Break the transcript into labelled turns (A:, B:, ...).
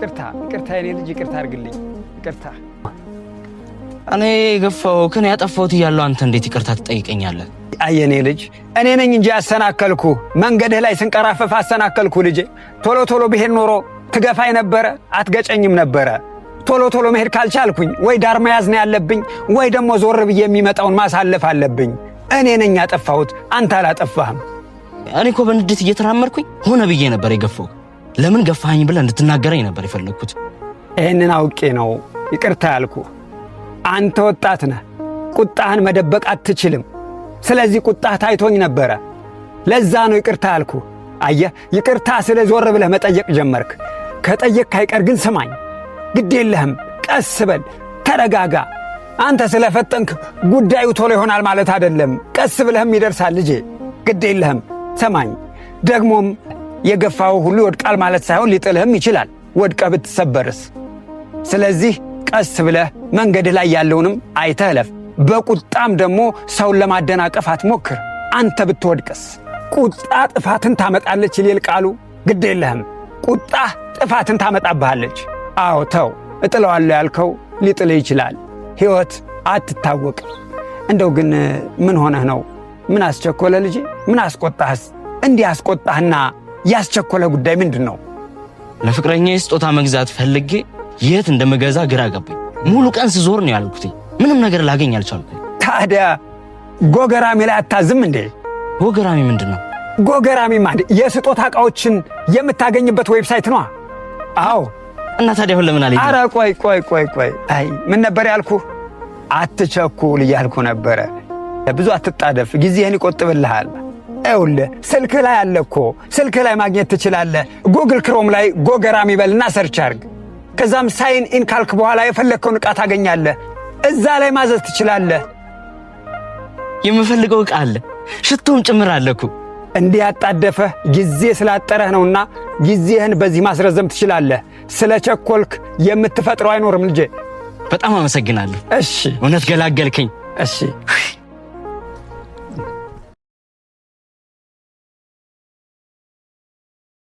A: ይቅርታ፣ ይቅርታ፣ የኔ ልጅ ይቅርታ አድርግልኝ። ይቅርታ።
B: እኔ የገፋሁህ፣ እኔ ያጠፋሁት እያለሁ አንተ እንዴት ይቅርታ ትጠይቀኛለህ?
A: አይ የኔ ልጅ፣ እኔ ነኝ እንጂ ያሰናከልኩ። መንገድህ ላይ ስንቀራፈፍ አሰናከልኩ ልጄ። ቶሎ ቶሎ ብሄድ ኖሮ ትገፋኝ ነበረ፣ አትገጨኝም ነበረ። ቶሎ ቶሎ መሄድ ካልቻልኩኝ ወይ ዳር መያዝ ነው ያለብኝ፣ ወይ ደግሞ ዞር ብዬ የሚመጣውን ማሳለፍ አለብኝ። እኔ ነኝ ያጠፋሁት፣ አንተ አላጠፋህም።
B: እኔ እኮ በንዴት እየተራመድኩኝ ሆነ ብዬ ነበር የገፋሁህ። ለምን ገፋኸኝ ብለህ እንድትናገረኝ ነበር የፈለግኩት።
A: ይህንን አውቄ ነው ይቅርታ ያልኩ። አንተ ወጣት ነህ፣ ቁጣህን መደበቅ አትችልም። ስለዚህ ቁጣህ ታይቶኝ ነበረ። ለዛ ነው ይቅርታ ያልኩ። አየህ፣ ይቅርታ ስለ ዞር ብለህ መጠየቅ ጀመርክ። ከጠየቅክ አይቀር ግን ስማኝ፣ ግድ የለህም፣ ቀስ በል፣ ተረጋጋ። አንተ ስለፈጠንክ ጉዳዩ ቶሎ ይሆናል ማለት አይደለም። ቀስ ብለህም ይደርሳል ልጄ፣ ግድ የለህም፣ ሰማኝ። ደግሞም የገፋው ሁሉ ይወድቃል ማለት ሳይሆን ሊጥልህም ይችላል። ወድቀህ ብትሰበርስ? ስለዚህ ቀስ ብለህ መንገድህ ላይ ያለውንም አይተህ እለፍ። በቁጣም ደግሞ ሰውን ለማደናቀፍ አትሞክር። አንተ ብትወድቅስ? ቁጣ ጥፋትን ታመጣለች ይላል ቃሉ። ግድ የለህም፣ ቁጣ ጥፋትን ታመጣብሃለች። አዎ ተው፣ እጥለዋለሁ ያልከው ሊጥልህ ይችላል። ሕይወት አትታወቅም። እንደው ግን ምን ሆነህ ነው? ምን አስቸኮለ ልጄ? ምን አስቆጣህስ? እንዲህ አስቆጣህና ያስቸኮለ ጉዳይ ምንድን ነው?
B: ለፍቅረኛ ስጦታ መግዛት ፈልጌ የት እንደምገዛ ግራ ገባኝ። ሙሉ ቀን ስዞር ነው ያልኩት። ምንም ነገር ላገኝ አልቻልኩም።
A: ታዲያ ጎገራሚ ላይ አታዝም እንዴ?
B: ጎገራሚ ምንድን ነው?
A: ጎገራሚ ማለት የስጦታ ዕቃዎችን የምታገኝበት website ነዋ። አዎ።
B: እና ታዲያ አሁን ለምን አልሄድም?
A: አረ ቆይ ቆይ ቆይ ቆይ፣ አይ ምን ነበር ያልኩህ? አትቸኩል እያልኩ ነበረ። ብዙ አትጣደፍ፣ ጊዜህን ይቆጥብልሃል። ይኸውልህ ስልክህ ላይ አለ እኮ፣ ስልክህ ላይ ማግኘት ትችላለህ። Google Chrome ላይ ጎገራሚ በልና search አድርግ። ከዛም sign in ካልክ በኋላ የፈለግከውን ዕቃ ታገኛለህ። እዛ ላይ ማዘዝ ትችላለህ።
B: የምፈልገው ዕቃ አለ፣ ሽቶም ጭምር አለ እኮ።
A: እንዲህ ያጣደፈህ ጊዜ ስላጠረህ ነውና ጊዜህን በዚህ ማስረዘም ትችላለህ። ስለ ቸኮልክ የምትፈጥረው አይኖርም ልጄ።
B: በጣም አመሰግናለሁ።
A: እሺ።
B: እውነት ገላገልከኝ።
A: እሺ።